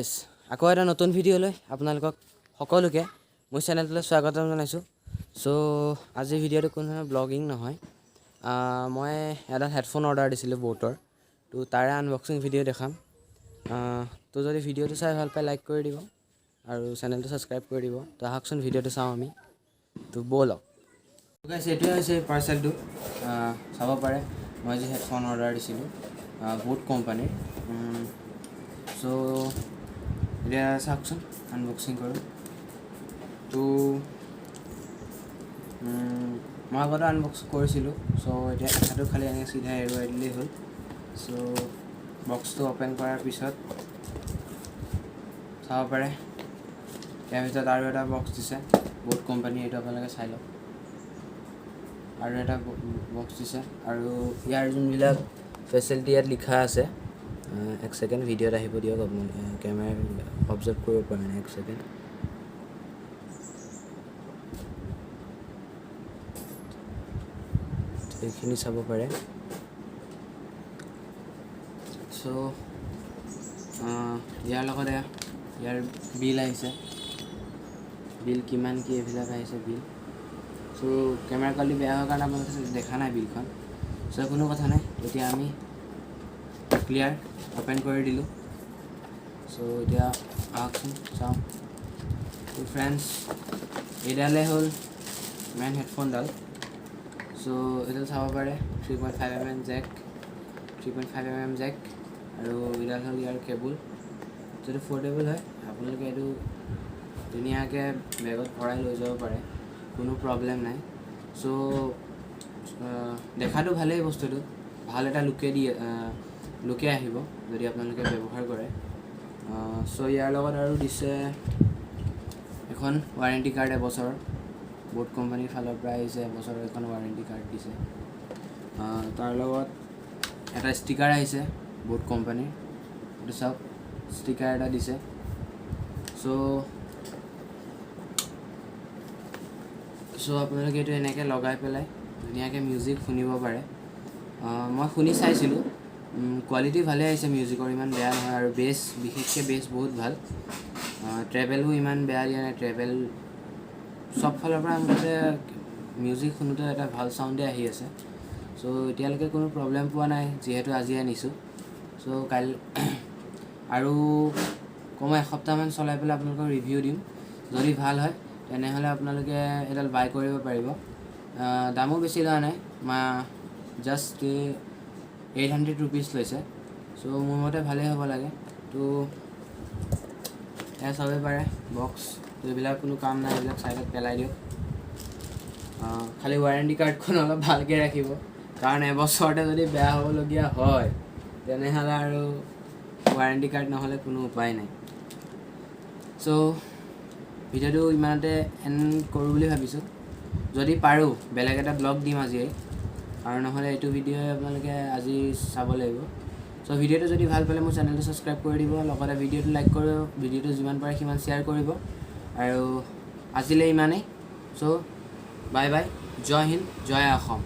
Guys, আকৌ এটা নতুন ভিডিঅ'লৈ আপোনালোকক সকলোকে মোৰ চেনেলটোলৈ স্বাগতম জনাইছোঁ। চ' আজিৰ ভিডিঅ'টো কোনো ধৰণৰ ব্লগিং নহয়। মই এডাল হেডফোন অৰ্ডাৰ দিছিলোঁ ব'টৰ, তো তাৰে আনবক্সিং ভিডিঅ' দেখাম। তো যদি ভিডিঅ'টো চাই ভাল পায়, লাইক কৰি দিব আৰু চেনেলটো ছাবস্ক্ৰাইব কৰি দিব। তো আহকচোন, ভিডিঅ'টো চাওঁ আমি। তো ব'লক গাইজ। এইটোৱে হৈছে পাৰ্চেলটো, চাব পাৰে। মই যি হেডফোন অৰ্ডাৰ দিছিলোঁ ব'ট কোম্পানীৰ। চ' এতিয়া চাওকচোন, আনবক্সিং কৰোঁ। তো মই আগতে আনবক্স কৰিছিলোঁ। চ' এতিয়া এঠাটো খালি এনেকৈ চিধাই এৰুৱাই দিলেই হ'ল। চ' বক্সটো অ'পেন কৰাৰ পিছত চাব পাৰে, ইয়াৰ ভিতৰত আৰু এটা বক্স দিছে ব'ট কোম্পানীৰ। এইটো আপোনালোকে চাই লওক। আৰু এটা বক্স দিছে আৰু ইয়াৰ যোনবিলাক ফেচিলিটি ইয়াত লিখা আছে। এক ছেকেণ্ড, ভিডিঅ'ত আহিব দিয়ক। আপুনি কেমেৰা অবজাৰ্ভ কৰিব পৰা নাই, এক ছেকেণ্ড। এইখিনি চাব পাৰে। চ' ইয়াৰ লগতে ইয়াৰ বিল আহিছে, বিল কিমান কি এইবিলাক আহিছে বিল। চ' কেমেৰা কোৱালিটি বেয়া হোৱাৰ কাৰণে আপোনালোকে দেখা নাই বিলখন। চ' কোনো কথা নাই, এতিয়া আমি ক্লিয়াৰ অ'পেন কৰি দিলোঁ। চ' এতিয়া আহকচোন চাওঁ। ত' ফ্ৰেণ্ডছ, এইডালেই হ'ল মেইন হেডফোনডাল। চ' এইডাল চাব পাৰে, 3.5 mm jack, 3.5 mm jack আৰু এইডাল হ'ল ইয়াৰ কেবুল। যিটো ফ'ল্ডেবল হয়, আপোনালোকে এইটো ধুনীয়াকৈ বেগত ভৰাই লৈ যাব পাৰে, কোনো প্ৰব্লেম নাই। চ' দেখাটো ভালেই, বস্তুটো ভাল এটা লুকে দিয়ে, লুকে আহিব যদি আপোনালোকে ব্যৱহাৰ কৰে। চ' ইয়াৰ লগত আৰু দিছে এখন ৱাৰেণ্টি কাৰ্ড এবছৰৰ। ব'ট কোম্পানীৰ ফালৰ পৰা আহিছে, এবছৰৰ এখন ৱাৰেণ্টি কাৰ্ড দিছে। তাৰ লগত এটা ষ্টিকাৰ আহিছে ব'ট কোম্পানীৰ। এইটো চাওক, ষ্টিকাৰ এটা দিছে। চ' চ' আপোনালোকে এইটো এনেকৈ লগাই পেলাই ধুনীয়াকৈ মিউজিক শুনিব পাৰে। মই শুনি চাইছিলোঁ, কোৱালিটি ভালেই আহিছে মিউজিকৰ, ইমান বেয়া নহয়। আৰু বেছ, বিশেষকৈ বেছ বহুত ভাল। ট্ৰেভেলো ইমান বেয়া দিয়া নাই। ট্ৰেভেল চব ফালৰ পৰা মুঠতে মিউজিক শুনোতে এটা ভাল চাউণ্ডেই আহি আছে। চ' এতিয়ালৈকে কোনো প্ৰব্লেম পোৱা নাই, যিহেতু আজি আনিছোঁ। চ' কাইলৈ আৰু কমেও এসপ্তাহমান চলাই পেলাই আপোনালোকক ৰিভিউ দিম। যদি ভাল হয়, তেনেহ'লে আপোনালোকে এডাল বাই কৰিব পাৰিব। দামো বেছি লোৱা নাই, জাষ্ট ₹800 লৈছে। চ' মোৰ মতে ভালেই হ'ব লাগে। তো এয়া চাব পাৰে বক্স। তো এইবিলাক কোনো কাম নাই, এইবিলাক ছাইডত পেলাই দিয়ক। খালি ৱাৰেণ্টি কাৰ্ডখন অলপ ভালকৈ ৰাখিব, কাৰণ এবছৰতে যদি বেয়া হ'বলগীয়া হয়, তেনেহ'লে আৰু ৱাৰেণ্টি কাৰ্ড নহ'লে কোনো উপায় নাই। চ' ভিডিঅ'টো ইমানতে এণ্ড কৰোঁ বুলি ভাবিছোঁ। যদি পাৰোঁ, বেলেগ এটা ব্লগ দিম আজিয়ে, আৰু নহ'লে এইটো ভিডিঅ'ই আপোনালোকে আজি চাব লাগিব। চ' ভিডিঅ'টো যদি ভাল পালে মোৰ চেনেলটো ছাবস্ক্ৰাইব কৰি দিব, লগতে ভিডিঅ'টো লাইক কৰিব, ভিডিঅ'টো যিমান পাৰে সিমান শ্বেয়াৰ কৰিব। আৰু আজিলৈ ইমানেই। চ' বাই বাই, জয় হিন্দ, জয় অসম।